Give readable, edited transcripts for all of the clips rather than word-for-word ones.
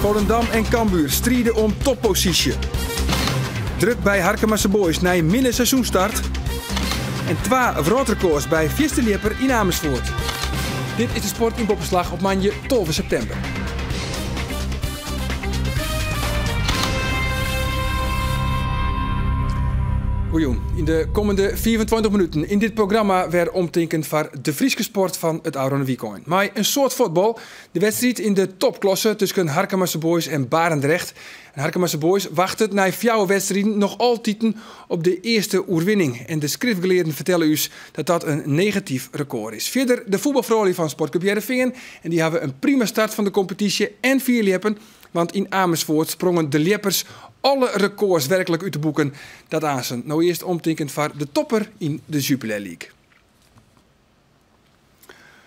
Volendam en Cambuur stride om topposysje. Druk by Harkemase Boys nei minne seizoenstart. En twa wrâldrekôrs by fiersteljepper yn Amersfoort. Dit is de Sport yn Boppeslach op moandei 12 septimber. Goejûn. Yn de kommende 25 minuten yn dit programma wer omtinken foar de Fryske sport fan it ôfrûne wykein. Mei in soad fuotbal, de wedstriid yn de topklasse tusken Harkemase Boys en Barendrecht. En Harkemase Boys wachtet nei fjouwer wedstriden noch altiten op de earste oerwinning. En de skriftgelearden fertelle ús dat dat in negatyf rekôr is. Fierder de fuotbalfroulju fan Sportclub Hearrenfean. En dy hawwe in prima start fan de kompetysje en fierljeppen. Want yn Amersfoort sprongen de ljeppers alle rekôrs werklik út de boeken. Dat aansen. No earst omtinken foar de topper yn de Jupiler League.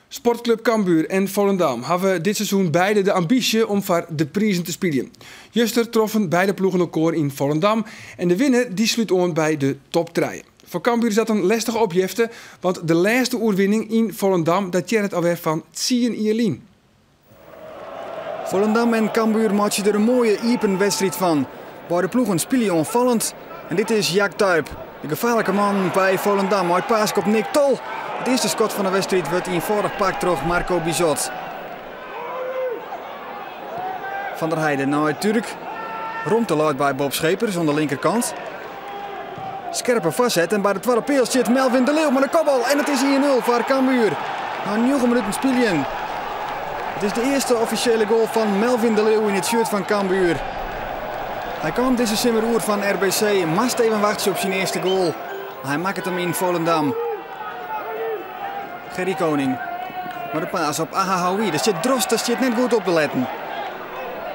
Sportclub Cambuur en Volendam hawwe dit seizoen beide de ambysje om foar de prizen te spyljen. Juster troffen beide ploegen elkoar yn Volendam en de winner dy slút oan by de top trije. Foar Cambuur is dat in lestige opjefte, want de lêste oerwinning yn Volendam datearret alwer fan tsien jier lyn. Volendam en Cambuur meitsje der in moaie iepen wedstriid fan. Beide ploegen spylje oanfallend en dit is Jack Tuyp, de gefaarlike man by Volendam mei it paaske op Nick Tol. It earste skot fan de wedstriid wurdt ienfâldich pakt troch Marco Bizot. Van der Heijden nei Turk. Romte leit by Bob Schepers oan de linkerkant. Skerpe foarset en by de twadde peal stiet Melvin de Leeuw mei de kopbal en it is 1-0 foar Cambuur. Nei njoggen minuten spyljen. It is de earste offisjele goal fan Melvin de Leeuw yn it shirt fan Cambuur. Hy kaam dizze simmer oer fan RBC, moast even wachtsje op syn earste goal. Mar hy makket him yn Volendam. Gerry Koning mei de paas op Ahahoui. Der stiet Drost, der stiet net goed op te letten.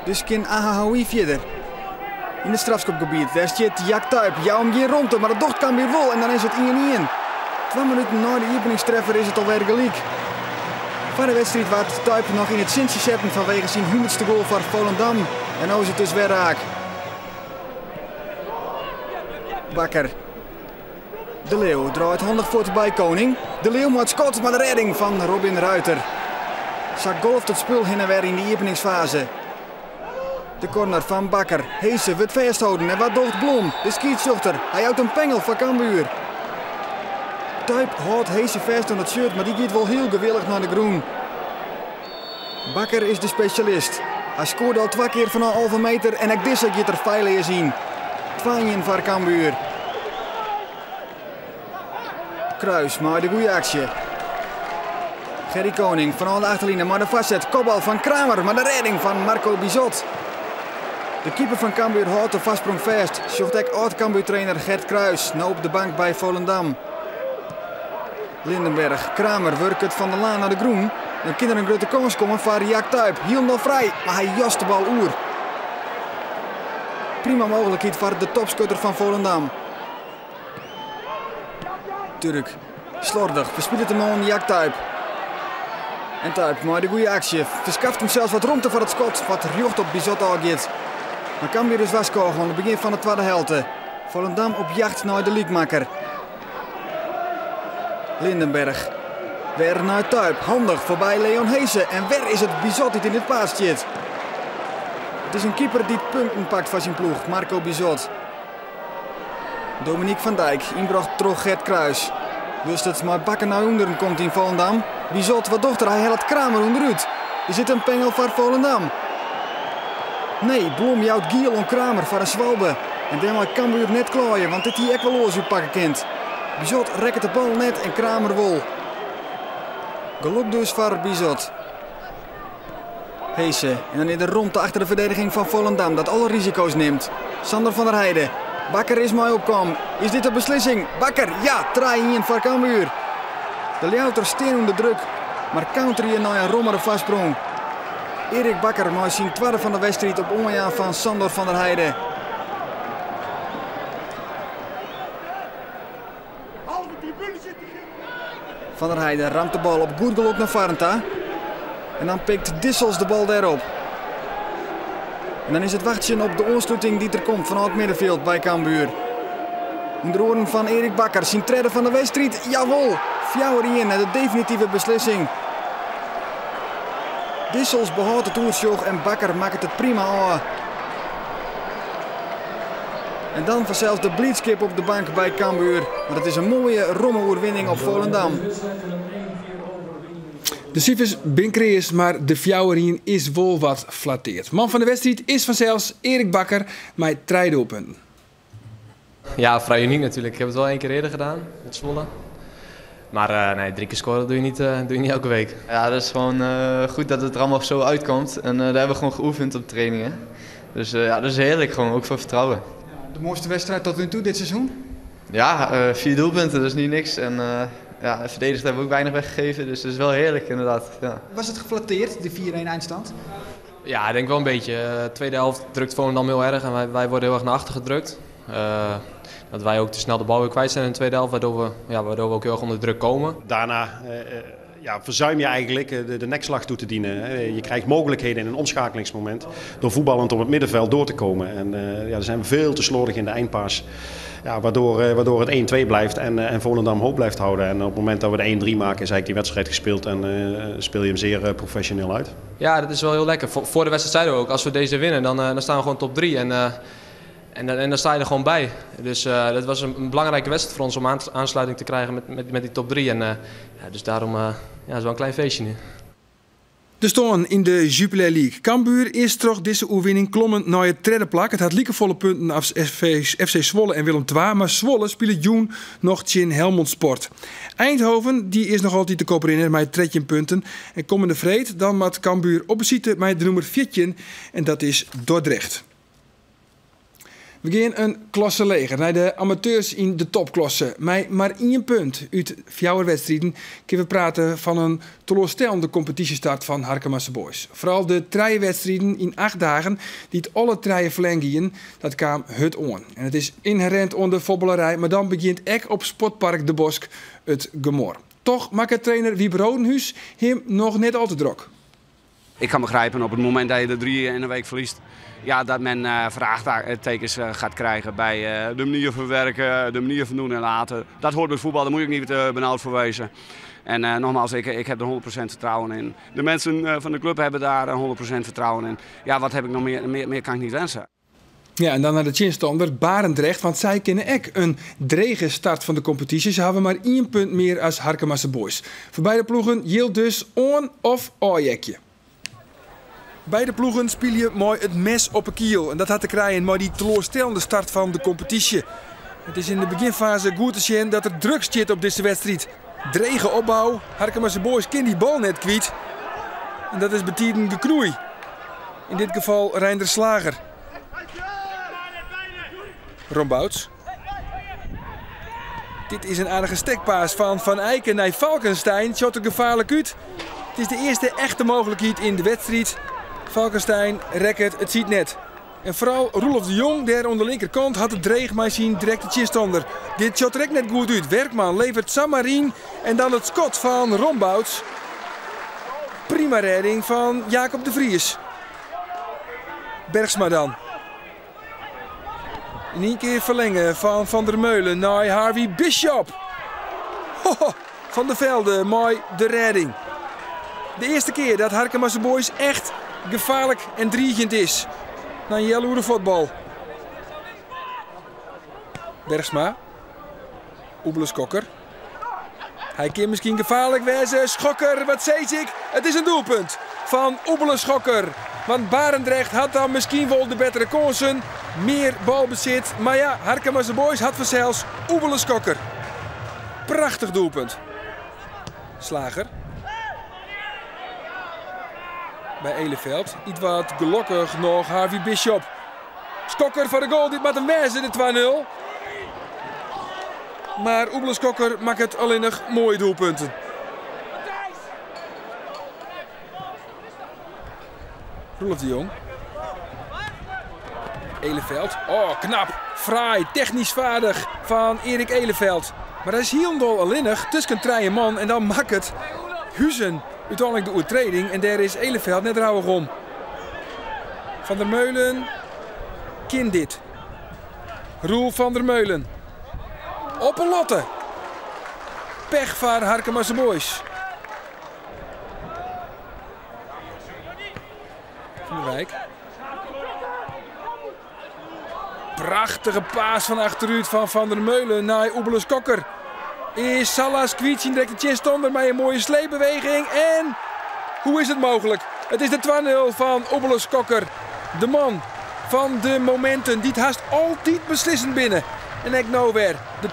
Dus kin Ahahoui fierder. Yn it strafskopgebiet, dêr stiet Jack Tuyp. Jou him gjin romte, mar dat docht Cambuur wol en dan is it 1-1. Twa minuten nei de iepeningstreffer is it alwer gelyk. Foar de wedstriid waard Tuyp noch yn it sintsje setten fanwege syn hûndertste goal foar Volendam. En no is it dus wer raak. Bakker. De Leeuw draait handich fuort by Koning. De Leeuw mei it skot, mar de rêding fan Robin Ruiter. Sa golft it spul hinne wer yn de iepeningsfaze. De corner fan Bakker. Heese wurdt fêstholden en wat docht Blom, de skiedsrjochter? Hy jout in pengel foar Cambuur. Tuyp hâldt Heese fêst oan it shirt, mar dy giet wol hiel gewillich nei de grûn. Bakker is de spesjalist. Hy skoarde al twa kear fanôf 11 meter en ek dizze giet er feilleas yn. 2-1 foar Cambuur. Kruis mei de goede aksje. Gerry Koning fanôf de achterline mei de foarset. Kopbal fan Kramer, mar de rêding fan Marco Bizot. De keeper fan Cambuur hâldt de foarsprong fêst. Sjocht ek âld-Cambuur-trainer Gert Kruis no op de bank by Volendam. Lindenberg, Kramer wurket Van der Laan nei de grûn. Dan kin der in grutte kâns komme foar Jack Tuyp. Hielendal frij, mar hy jast de bal oer. Prima mooglikheid foar de topskutter fan Volendam. Turk, slordich, ferspilet him oan Jack Tuyp. En Tuyp mei de goede aksje ferskaft himsels wat romte foar it skot wat rjocht op Bizot ôfgiet. Mar Cambuur is warskôge oan it begjin fan de twadde helte. Volendam op jacht nei de lykmakker. Lindenberg. Wer nei Tuyp. Handich foarby Leon Heese. En wer is it Bizot dy't yn it paad stiet. It is in keeper dy't punten pakt foar syn ploech, Marco Bizot. Dominique van Dijk, ynbrocht troch Gert Kruis. Wylst it mei bakken nei ûnderen komt yn Volendam. Bizot, wat docht er? Hy hellet Kramer ûnderút. Is it in pengel foar Volendam? Nee, Blom jout giel oan Kramer foar in swalbe. En dêrmei Cambuur net klaaie, want dit hie ek wol oars útpakke kind. Bizot rekket de bal net en Kramer wol. Gelok dus foar Bizot. Heese en dan is der romte achter de ferdediging fan Volendam dat alle risiko's nimt. Sander van der Heijden. Bakker is mei opkaam. Is dit de beslissing? Bakker, ja, 3-1 foar Cambuur. De Ljouwerters stean ûnder druk, mar counterje nei in rommere foarsprong. Erik Bakker mei syn twadde fan de wedstriid op oanjaan fan Sandor van der Heijden. Van der Heijden ramt de bal op goed gelok nei foaren ta. En dan pikt Dissels de bal dêr op. En dan is it wachtsjen op de oansluting dy't der komt fanôf it middenfjild by Cambuur. Under oaren fan Erik Bakker, syn tredde fan de wedstriid. Jawol, 4-1 en de definitive beslissing. Dissels behâldt it oersjoch en Bakker makket it prima ôf. En dan fansels de blydskip op de bank by Cambuur. Mar it is in moaie, romme oerwinning op Volendam. De sifers binne kreas, mar de 4-1 is wol wat flatteard. Man fan de wedstriid is fansels Erik Bakker mei 3 doelpunten. Ja, vrij uniek natuurlijk. Ik heb het wel één keer eerder gedaan, met Zwolle. Maar nee, 3 keer scoren doe je niet elke week. Ja, dat is gewoon goed dat het er allemaal zo uitkomt. En daar hebben we gewoon geoefend op trainingen. Dus ja, dat is heerlijk gewoon, ook voor vertrouwen. De mooiste wedstrijd tot nu toe dit seizoen? Ja, 4 doelpunten, dat is niet niks. En ja, verdedigd hebben we ook weinig weggegeven, dus dat is wel heerlijk inderdaad. Ja. Was het geflatteerd, de 4-1 eindstand? Ja, ik denk wel een beetje. De tweede helft drukt Volendam heel erg en wij worden heel erg naar achter gedrukt. Dat wij ook te snel de bal weer kwijt zijn in de tweede helft, waardoor we ook heel erg onder druk komen. Daarna verzuim je eigenlijk de nekslag toe te dienen. Hè. Je krijgt mogelijkheden in een omschakelingsmoment door voetballend op het middenveld door te komen. En daar zijn we veel te slordig in de eindpaas. Ja, waardoor het 1-2 blijft en Volendam hoop blijft houden. En op het moment dat we de 1-3 maken is eigenlijk die wedstrijd gespeeld en speel je hem zeer professioneel uit. Ja, dat is wel heel lekker. Voor de wedstrijd zeiden we ook, als we deze winnen, dan staan we gewoon top 3. En dan sta je er gewoon bij. Dus dat was een belangrijke wedstrijd voor ons om aansluiting te krijgen met die top 3. En ja, dus daarom ja, is wel een klein feestje nu. De stân in de Jupiler League. Cambuur is troch dizze oerwinning klommen nei it tredde plak. It hat likefolle punten as FC Zwolle en Willem II, mar Zwolle spilet jûn noch tsjin Helmond Sport. Eindhoven die is noch altyd de koprinner mei 13 punten. En kommende freed dan moat Cambuur op besite mei de nûmer 14 en dat is Dordrecht. We gean in klasse leger nei de amateurs yn de topklasse. Mei mar 1 punt út 4 wedstriden kinne we prate fan in teloarstellende kompetysjestart fan Harkemase Boys. Foaral de 3 wedstriden yn 8 dagen dy't alle 3 ferlern gienen, dat kaam hurd oan. En it is ynherint oan de fuotballerij, mar dan begjint ek op Sportpark De Bosk it gemor. Toch makket trainer Wieb Rodenhuis him noch net al te drok. Ik kan begrijpen op het moment dat je er 3 in een week verliest, dat men vraagtekens gaat krijgen bij de manier van werken, de manier van doen en laten. Dat hoort bij voetbal, daar moet je ook niet benauwd voor wezen. En nogmaals, ik heb er 100% vertrouwen in. De mensen van de club hebben daar 100% vertrouwen in. Ja, wat heb ik nog meer, meer, meer kan ik niet wensen. Ja, en dan naar de tsjinstanner Barendrecht, want sy kinne ek in drege start fan de kompetysje. Se hawwe mar 1 punt mear as Harkemase Boys. Foar beide ploegen jildt dus oan of ôfheakje. Beide ploegen spylje moai it mes op 'e kiel. En dat hat te krijen mei dy teloarstellende start fan de kompetysje. It is yn de begjinfaze goed te sjen dat der druk stiet op dizze wedstriid. Drege opbou, Harkemase Boys kin dy bal net kwyt. En dat is betiden geknoei. Yn dit gefal Reinder Slager. Rombouts. Dit is in aardige stekpaas fan Van Eycken nei Valkenstein. Sjocht der gefaarlik út. It is de earste echte mooglikheid yn de wedstriid. Valkenstein rekket it sydnet. En foaral Roelof de Jong, dêr oan de linkerkant, hat it dreech mei syn direkte tsjinstanner. Dit sjocht der ek net goed út. Werkman leveret samar yn en dan it skot fan Rombouts. Prima rêding fan Jacob de Vries. Bergsma dan. Yn ien kear ferlinge fan Van der Meulen nei Harvey Bishop. Hoho, Van der Velde mei de rêding. De earste kear dat Harkemase Boys echt gefaarlik en driigjend is. Nei in healoere fuotbal. Bergsma. Oebele Skokker. Hy kin miskien gefaarlik wêze. Schokker, wat sis ik? It is in doelpunt fan Oebele Schokker. Want Barendrecht hat dan miskien wol de bettere kânsen. Mear balbesit. Mar ja, Harkemase Boys hat fansels Oebele Schokker. Prachtich doelpunt. Slager. By Eleveld. Ietwat gelokkich noch Harvey Bishop. Schokker foar de goal. Dit moat him wêze, de 2-0. Mar Oebele Schokker makket allinnich moaie doelpunten. Roelof de Jong. Eleveld. Oh, knap. Fraai, technysk feardich fan Erik Eleveld. Mar hy is hielendal allinnich tusken trije man en dan makket Huzen úteinlik de oertrêding en dêr is Eleveld net rouwich om. Van der Meulen kin dit. Roel van der Meulen. Op 'e latte. Pech foar Harkemase Boys. Van der Wijk. Prachtige pass fan achterút fan Van der Meulen nei Oebeles Kokker. Is Salas kwyt syn direkte tsjinstanner mei in moaie sleepbeweging. En hoe is it mooglik? It is de 2-0 fan Oebeles Kokker. De man fan de mominten dy't hast altyd beslissend binne. En ek no wer de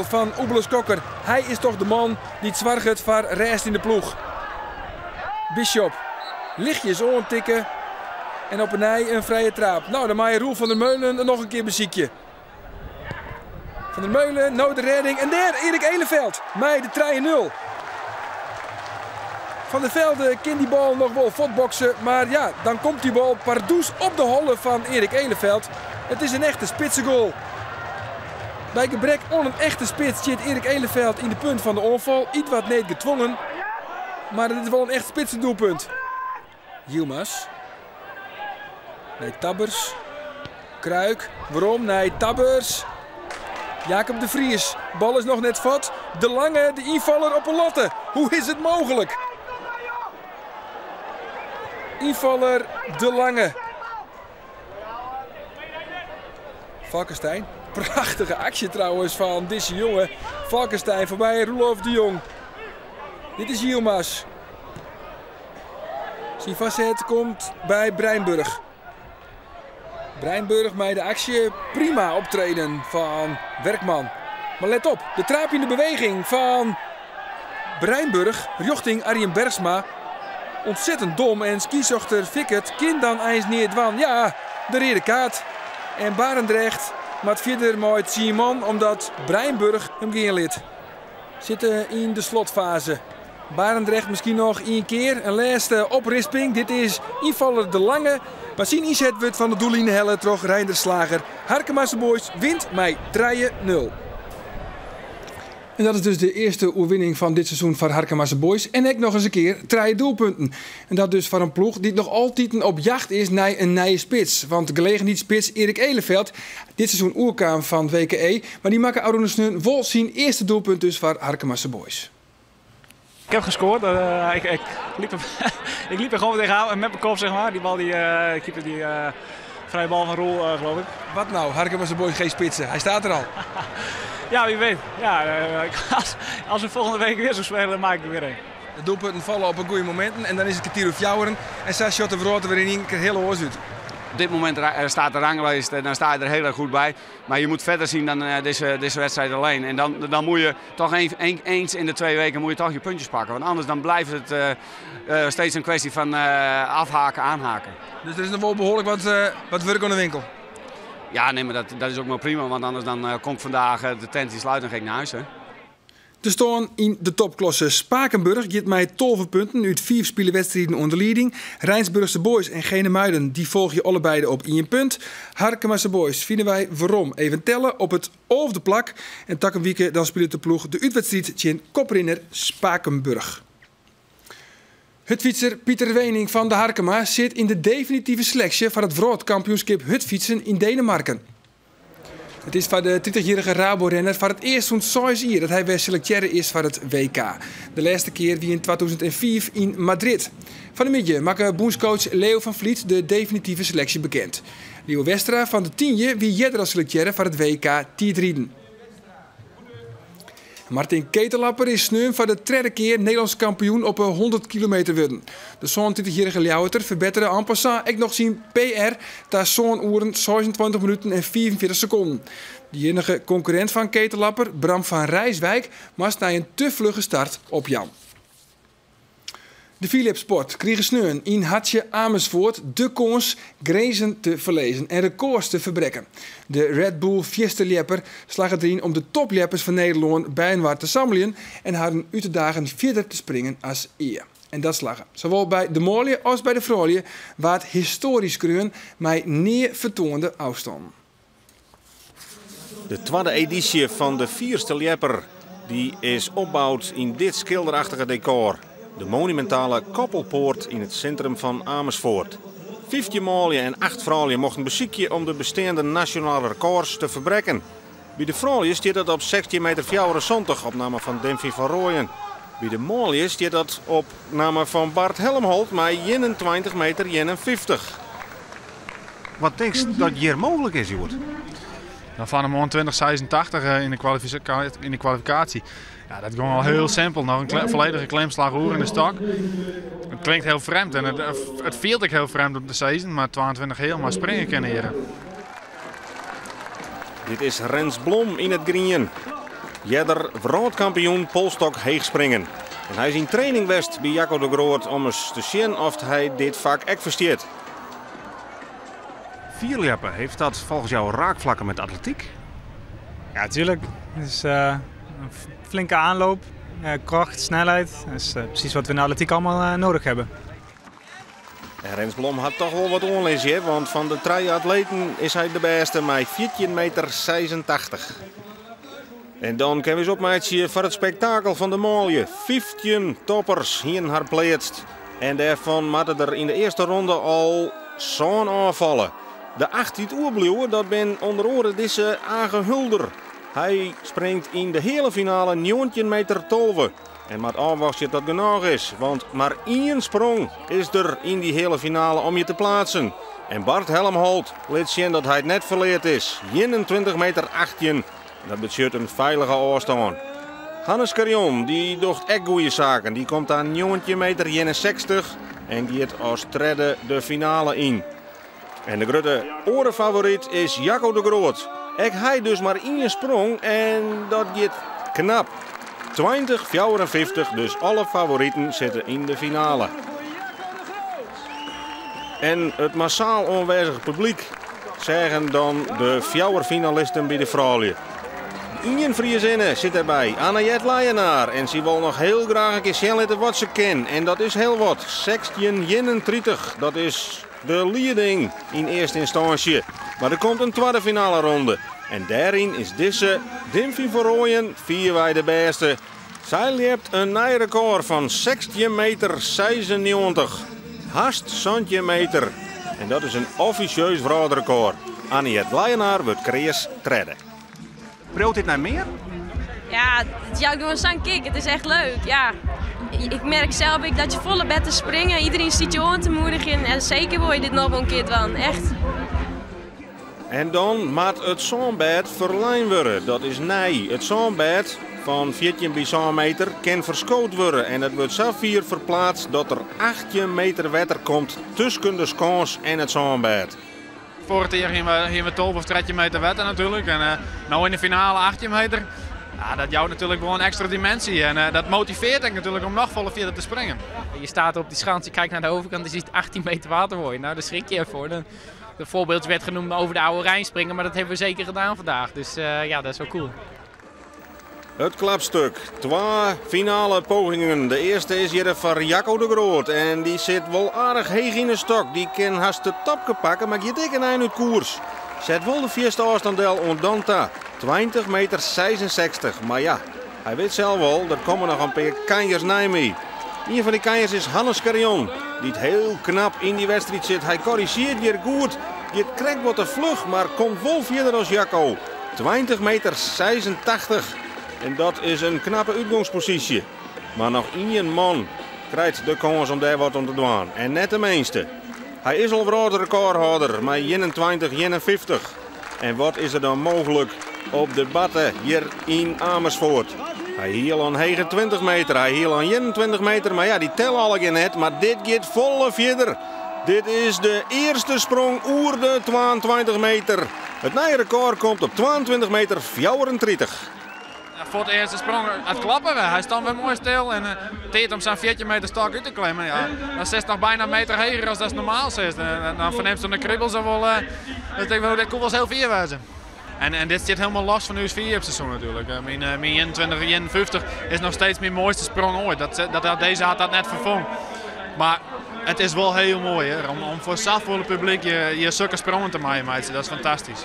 2-0 fan Oebeles Kokker. Hy is toch de man dy't soarget foar rêst yn de ploech. Bishop lichtjes oantikke en op 'e nij in frije traap. Nou, dan mei Roel van der Meulen noch in kear besykje. Van der Meulen, no de rêding. En dêr Erik Eleveld mei de 3-0. Van der Velde kin dy bal noch wol fuortbokse, mar ja, dan komt dy bal pardoes op de holle fan Erik Eleveld. It is in echte spitsegoal. By gebrek oan in echte spits stiet Erik Eleveld yn de punt fan de oanfal. Ietwat needgetwongen, mar it is wol in echt spitsedoelpunt. Yilmaz. Nei Tabbers. Kruik. Werom nei Tabbers. Jacob de Vries. Bal is noch net fuort. De Lange, de ynfaller op 'e latte. Hoe is it mooglik? Ynfaller De Lange. Valkenstein. Prachtige aksje trouwens fan dizze jonge. Valkenstein foarby Roelof de Jong. Dit is Yilmaz. Syn foarset komt by Breinburg. Breinburg mei de aksje. Prima optreden fan Werkman. Mar let op, de traapjende beweging fan Breinburg rjochting Arjen Bergsma. Ontzettend dom en skiedsrjochter Fikkert kin dan eins neat dwaan. Ja, de reade kaart. En Barendrecht moat fierder mei 10 man omdat Breinburg him gean lit. Sitte yn de slotfaze. Barendrecht miskien noch ien kear. In lêste oprisping. Dit is ynfaller De Lange. Mar syn ynset wurdt fan de doelline helle troch Reinder Slager. Harkemase Boys wint mei 3-0. En dat is dus de earste oerwinning fan dit seizoen foar Harkemase Boys. En ek noch ris in kear trije doelpunten. En dat dus foar in ploech dy't noch altiten op jacht is nei in nije spits. Want gelegenheidsspits Erik Eleveld, dit seizoen oerkaam fan WKE, mar dy makke ôfrûne sneon wol syn earste doelpunt dus foar Harkemase Boys. Ik heb gescoord. Ik liep er gewoon tegenaan met mijn kop, zeg maar. Die bal, die keeper, die vrije bal van Roel, geloof ik. Wat nou? Harkemase Boys geen spitsen. Hij staat er al. Ja, wie weet. Ja, als we volgende week weer zo spelen, dan maak ik er weer een. De doelpunten vallen op een goede momenten en dan is het kwartier of fjouweren en sa sjocht de wrâld der wer yn ien kear hiel oars út. Op dit moment staat de ranglijst en dan sta je er heel erg goed bij. Maar je moet verder zien dan deze wedstrijd alleen. En dan moet je toch eens in de 2 weken moet je toch je puntjes pakken. Want anders dan blijft het steeds een kwestie van afhaken, aanhaken. Dus er is nog wel behoorlijk wat werk aan de winkel? Ja, nee, maar dat is ook maar prima. Want anders dan komt vandaag de tent die sluit en ga ik naar huis. Hè. De stân yn de topklasse. Spakenburg giet mei 12 punten út 5 spile wedstriden oan de lieding. Rijnsburgse Boys en Genemuiden die folgje allebeide op 1 punt. Harkemase Boys fine wy werom even telle op it 11e plak. En takom wike dan spilet de ploech de útwedstriid tsjin koprinner Spakenburg. Hurdfytser Pieter Weening fan de Harkema sit yn de definitive seleksje foar it wrâldkampioenskip hurdfytsen yn Denemarken. It is foar de 30-jierrige Rabo-renner foar it earst sûnt 6 jier dat hy wer selektearre is foar it WK. De lêste kear wie yn 2005 yn Madrid. Fan 'e middei makke bûnscoach Leo van Vliet de definitive seleksje bekend. Lieuwe Westra fan De Tynje wie earder al selektearre foar it WK tiidriden. Martin Ketellapper is sneon foar de tredde kear Nederlânsk kampioen op 'e 100 kilometer wurden. De 37-jierrige Ljouwerter ferbettere en passant ek noch syn PR ta sân oeren 26 minuten en 45 sekonden. De iennige konkurrint fan Ketellapper, Bram van Rijswijk, moast nei in te flugge start opjaan. De Philips Sport krige sneon yn Hartje Amersfoort de kâns grinzen te ferlizzen en rekôrs te ferbrekken. De Red Bull Fierstejepper slagge deryn om de topjeppers fan Nederlân byinoar te sammeljen en harren út te dagen fierder te springen as ea. En dat slagge. Sawol by de manlju as by de froulju waard histoarje skreaun mei nea fertoande ôfstannen. De twadde edysje fan de Fierstejepper dy is opboud yn dit skilderachtige dekor. De monumintale Koppelpoort yn it sintrum fan Amersfoort. 15 manlju en 8 froulju mochten besykje om de besteande nasjonale rekôrs te ferbrekken. By de froulju stiet dat op 16 meter 74 op namme fan Demphy van Rooyen. By de manlju stiet dat op namme fan Bart Helmholt mei 21 meter 51. Wat tinkst dat hjir mooglik is hjoed? Nou, fan 'e moarn 2086 yn de kwalifikaasje. Ja, dat gong al hiel simpel. Noch in folledige klimslach oer yn de stok. It klinkt hiel frjemd en it fielt ek hiel frjemd om te sizzen, mar 22 heal mei springe kinne hjir. Dit is Rens Blom yn it grien. Earder wrâldkampioen polstok heechspringen. En hy is yn training west by Jacco de Groot om ris te sjen oft hy dit fak ek ferstiet. Fierljeppen, heeft dat volgens jou raakvlakken met atletiek? Ja, tuurlijk. Het is een flinke aanloop, kracht, snelheid. Dat is precies wat we in de atletiek allemaal nodig hebben. En Rens Blom hat toch wol wat oanlis hjir, want fan de trije atleten is hy de bêste mei 14 meter 86. En dan kinne we ús opmeitsje foar it spektakel fan de manlju. 15 toppers hienen har pleatst en dêrfan moatte der yn de earste ronde al sân ôffalle. De acht dy't oerbliuwe, dat bin ûnder oare dizze Age Hulder. Hy springt yn de heale finale 19 meter 12 en moat ôfwachtsje dat genôch is, want mar ien sprong is der yn dy heale finale om je te pleatsen. En Bart Helmholt lit sjen dat hy it net ferleard is, 21 meter 18. Dat betsjut in feilige ôfstân. Hannes Carion dy docht ek goede saken. Dy komt oan 19 meter 61 en giet as tredde de finale yn. En de grutte oare favoryt is Jacco de Groot. Ek hy dus mar ien sprong en dat giet knap. 20-54, dus alle favoriten sitte yn de finale. En it massaal oanwêzige publyk seagen dan de fjouwer finalisten by de froulju. Ien Friezinne sit derby, Anna-Jet Leijenaar. En sy wol noch hiel graach in kear sjen litte wat se kin. En dat is hiel wat, 16-31. Dat is de lieding yn earste ynstânsje. Mar der komt in twadde finaleronde. En dêryn is dizze Dimphy van Rooijen fierwei de bêste. Sy ljept in nij rekôr fan 16 meter 96. Hast 17 meter. En dat is in offisjeus wrâldrekôr. Anniette Leijenaar wurdt kreas tredde. Priuwt dit nei mear? Ja, it jout gewoan sa'n kick. It is echt leuk. Ja. Ik merk sels ek dat je folle better springe. Iderien stiet je oan te moedigjen. En seker wol je dit noch wol in kear dwaan. Echt. En dan moat it sânbêd ferlein wurde. Dat is nij. It sânbêd fan 14 by 7 meter kin ferskood wurde en it wurdt safier ferplaatst dat der 18 meter wetter komt tusken de skâns en it sânbêd. Foarich jier hiene we 12 of 13 meter wetter natuerlik en no yn de finale 18 meter. Ja, dat jout natuerlik wol in ekstra diminsje en dat motivearret ek natuerlik om noch folle fierder te springen. Je staat op die schans, je kijkt naar de overkant en je ziet 18 meter water voor je. Nou, daar schrik je ervoor. De voorbeeld werd genoemd over de Oude Rijn springen, maar dat hebben we zeker gedaan vandaag. Dus ja, dat is wel cool. It klapstuk. Twa finale pogingen. De earste is hjir foar Jacco de Groot. En dy sit wol aardich heech yn de stok. Dy kin hast de topke pakke, mar giet ek in ein út koers. Set wol de fierste ôfstân del oant dan ta. 20 meter 66. Mar ja, hy wit sels wol, der komme noch in pear kanjers nei my. Ien fan dy kanjers is Hannes Carion, dy't hiel knap yn dy wedstriid sit. Hy korrizjearret hjir goed, giet krekt wat te fluch, mar komt wol fierder as Jacco. 20 meter 86. En dat is in knappe útgongsposysje. Mar noch ien man krijt de kâns om dêr wat oan te dwaan. En net de minste. Hy is al wrâldrekôrhâlder mei 21-51. En wat is der dan mooglik op de batte hjir yn Amersfoort? Hy hie al in hege 20 meter, hy hie al in 21 meter, mar ja, dy telle allegear net. Mar dit giet folle fierder. Dit is de earste sprong oer de 22 meter. It nije rekôr komt op 22 meter 34. Ja, foar de earste sprong, it klappe wer. Hy stiet wer moai stil en tiid om sa'n 14 meter stok út te klimmen. Ja, dan sitst noch byna in meter heger as dat normaal is. En dan fernimst oan de kribbels al wol, dat ik dit koe wolris hiel fier wêze. En dit stiet hielendal los fan ús fierljepseizoen natuerlik. Myn 21, 51 is noch steeds myn moaiste sprong oait. Dizze hat dat net ferfongen. Mar it is wol hiel moai hear, om foar safolle publyk je sokke sprongen te meitsjen. Dat is fantastysk.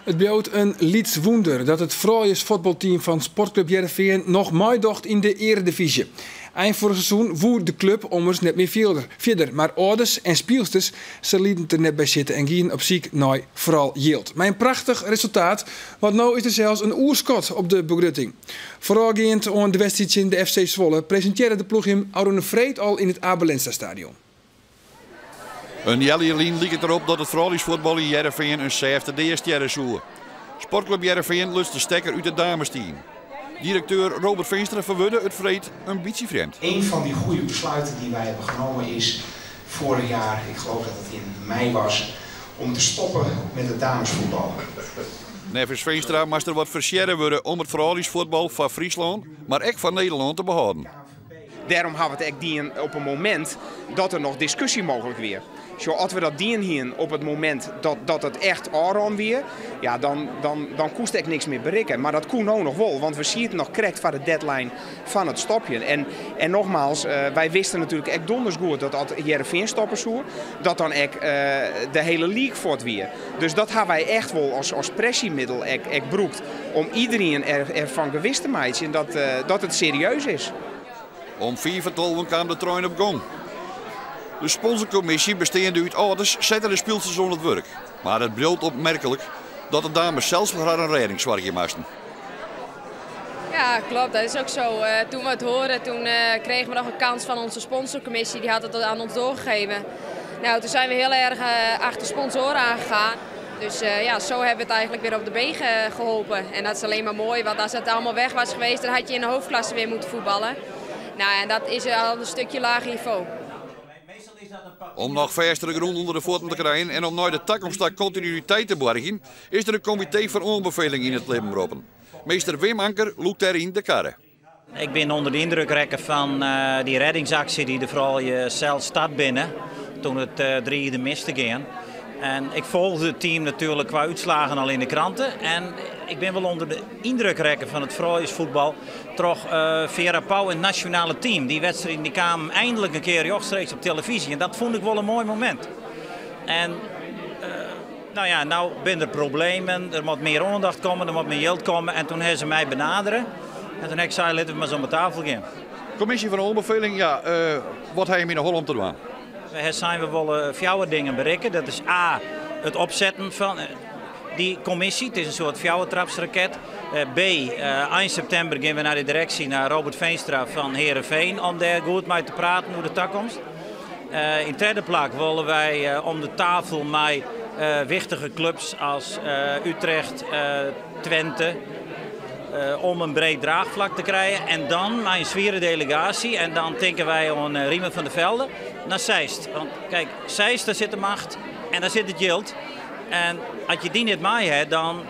It bliuwt in lyts wûnder dat it frouljusfuotbalteam fan Sportklup Hearrenfean noch meidocht yn de earedivyzje. Ein foarich seizoen woe de klup ommers net mear fierder, mar âlders en spylsters se lieten der net by sitte en gienen op syk nei foaral jild. Mei in prachtich resultaat, want no is der sels in oerskot op de begrutting. Foarôfgeand oan de wedstriid tsjin de FC Zwolle presintearre de ploech him ôfrûne freed al yn it Abe Lenstra Stadion. In healjier lyn like it derop dat it frouljusfuotbal yn Hearrenfean in sêfte dea stjerre soe. Sportklup Hearrenfean luts de stekker út it damesteam. Direkteur Robert Veenstra ferwurde it freed in bytsje frjemd. Een van die goede besluiten die wij hebben genomen is vorig jaar, ik geloof dat het in mei was, om te stoppen met het damesvoetbal. Neffens Veenstra moast der wat forsearre wurde om it frouljusfuotbal foar Fryslân, mar ek foar Nederlân te behâlden. Dêrom hawwe we it ek dien op in momint dat der noch diskusje mooglik wie. Sjoch, as we dat dien hienen op it momint dat, dat it echt ôfrûn wie, ja, dan, dan, dan koest ek niks mear berikke. Mar dat koe no noch wol, want we sieten noch krekt foar de deadline fan it stopjen. En, en nogmaals, wy wisten natuerlik ek donders goed dat as Hearrenfean stoppe soe, dat dan ek de hiele league fuort wie. Dus dat hawwe wy echt wol as, as pressjemiddel ek, ek brûkt om iderien er, erfan gewis te meitsjen dat, dat it serieus is. Om fiif foar tolven kaam de trein op gong. De sponsorkommisje, besteande út âlders, sette de spylsters oan it wurk. Mar it bliuwt opmerklik dat de dames sels foar harren rêding soargje moasten. Ja, klopt. Dat is ook zo. Toen we het hoorden, toen kregen we nog een kans van onze sponsorcommissie. Die had het aan ons doorgegeven. Nou, toen zijn we heel erg achter sponsoren aangegaan. Dus ja, zo hebben we het eigenlijk weer op de been geholpen. En dat is alleen maar mooi, want als het allemaal weg was geweest, dan had je in de hoofdklasse weer moeten voetballen. Nou, en dat is al een stukje lager niveau. Om noch fêstere grûn ûnder de fuotten te krijen en om nei de takomst ta kontinuïteit te boargjen, is der in komitee fan oanbefeling yn it libben roppen. Meester Wim Anker lûkt dêryn de karre. Ik bin ûnder de yndruk rekke fan dy rêdingsaksje dy't de froulju sels start binne toen it drige mis te gean. En ik folgde it team natuerlik kwa útslagen al yn de krante. En ik bin wol ûnder de yndruk rekke fan it frouljusfuotbal troch Vera Pauw en it nasjonale team. Dy wedstriden dy kamen eindelijk in kear rjochtstreeks op televyzje en dat fûn ik wol in moai momint. En nou ja, no binne der problemen, der moat mear oandacht komme, der moat mear jild komme. En toen hawwe se my benadere en toen ha ik sein, litte we mar ris om de tafel gean. Kommisje fan oanbefeling, ja, wat ha jim yn 'e holle om te dwaan? We ha sein, we wolle fjouwer dingen berikke. Dat is A, it opsetten fan dy kommisje. It is in soart fjouwertrapsraket. B, ein septimber gean we nei de direksje, nei Robert Veenstra fan Heerenveen, om dêr goed mei te praten oer de takomst. Yn tredde plak wolle wy om de tafel mei wichtige klups as Utrecht, Twente, om in breed draachflak te krijen. En dan mei in swiere delegaasje, en dan tinke wy oan Riemer van der Velde, nei Zeist. Want kijk, Zeist, daar sit de macht en daar sit it jild. En as je dy net mei ha, dan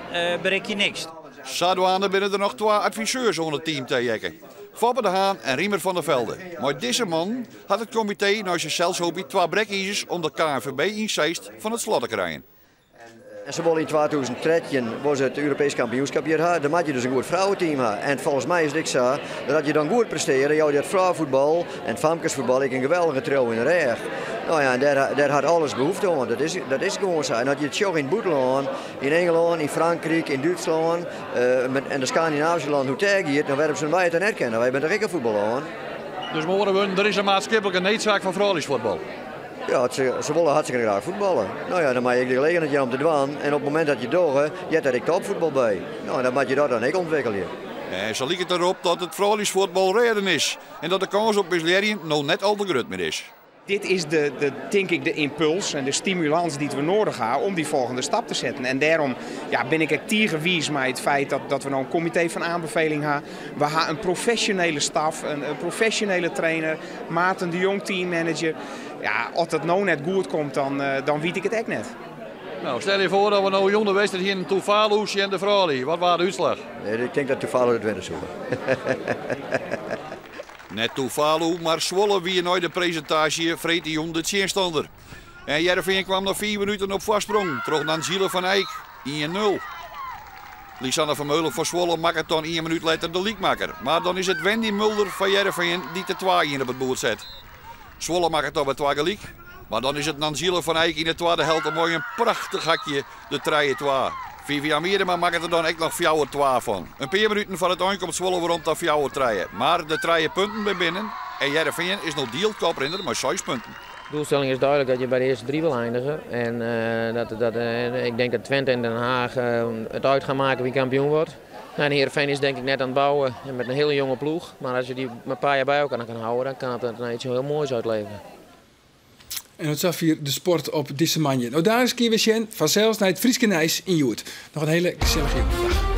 berik je niks. Sadwaande binne der noch twa adviseurs oan it team taheakke, Foppe de Haan en Riemer van der Velde. Mei dizze mannen hat it komitee nei se sels hoopje twa brekizers om de KNVB yn Zeist fan it slot te krijen. En se wolle yn 2013 wolle se it Europeesk kampioenskip hjir ha. Dan moat je dus in goed frouweteam ha. En folgens my is it ek sa dat as je dan goed prestearje, jou je dat frouwefuotbal en it famkesfuotbal ek in geweldige triuw yn de rêch. Nou ja, en dêr, dêr hat alles behoefte oan. Dat is, dat is gewoan sa. En as je it sjogge yn it bûtenlân, yn Ingelân, yn Frankryk, yn Dútslân en de Skandinavyske lannen, hoe't dêr giet, dan wêrom soene wy it dan net kinne? Wy binne toch ek in fuotballân? Dus mei oare wurden, der is in maatskiplike needsaak foar frouljusfuotbal. Ja, se wolle hartstikke graach fuotballe. No ja, dan moat je ek de gelegenheid jaan om te dwaan. En op it momint dat je dogge, heart dêr ek topfuotbal by. No, en dan moat je dat dan ek ûntwikkelje. En sa liket derop dat it frouljusfuotbal rêden is en dat de kâns op mislearjen no net al te grut mear is. Dit is de, de, tink ik de ympuls en de stimulans dy't we nedich ha om dy folgjende stap te setten. En dêrom ja, bin ik ek tige wiis mei it feit dat, dat we no in komitee fan oanbefeling ha. We ha in profesjonele staf, in, in profesjonele trainer, Maarten de Jong, teammanager. Ja, as it no net goed komt, dan, dan wit ik it ek net. No, stel je foar dat we no jûn de wedstriid hienen Tuvalu tsjin de froulju. Wat waard de útslach? Ik tink dat Tuvalu it winne soe. Net Tuvalu, mar Zwolle wie nei de presintaasje freedtejûn de tsjinstanner. En Hearrenfean kwam nei 5 minuten op foarsprong troch Nanziele van Eijk, 1-0. Lisanne Vermeulen fan Zwolle makket dan ien minút letter de lykmakker. Mar dan is it Wendy Mulder fan Hearrenfean dy't de 2-1 op it boerd set. Zwolle makket dan wer twa gelyk. Mar dan is it Nanziele van Eijk yn de twadde helte mei in prachtich hakje de 3-2. Vivian Miedema makket der dan ek noch 4-2 fan. In pear minuten foar it ein komt Zwolle werom ta 4-3. Mar de trije punten binne binnen en Hearrenfean is no dield koprinner mei 6 punten. De doelstelling is duidelijk dat je bij de eerste drie wil eindigen. En dat, dat, ik denk dat Twente en Den Haag het uit gaan maken wie kampioen wordt. Nou, en Heerenveen is denk ik net aan het bouwen en met een hele jonge ploeg. Maar als je die een paar jaar bij elkaar kan houden, dan kan het iets heel moois uitleveren. En tot safier de sport op dizze moandei. No, dêr is kear wer sjen, fansels nei it Fryske Nijs yn Hjoed. Noch in hiele gesellige jûn. Dag.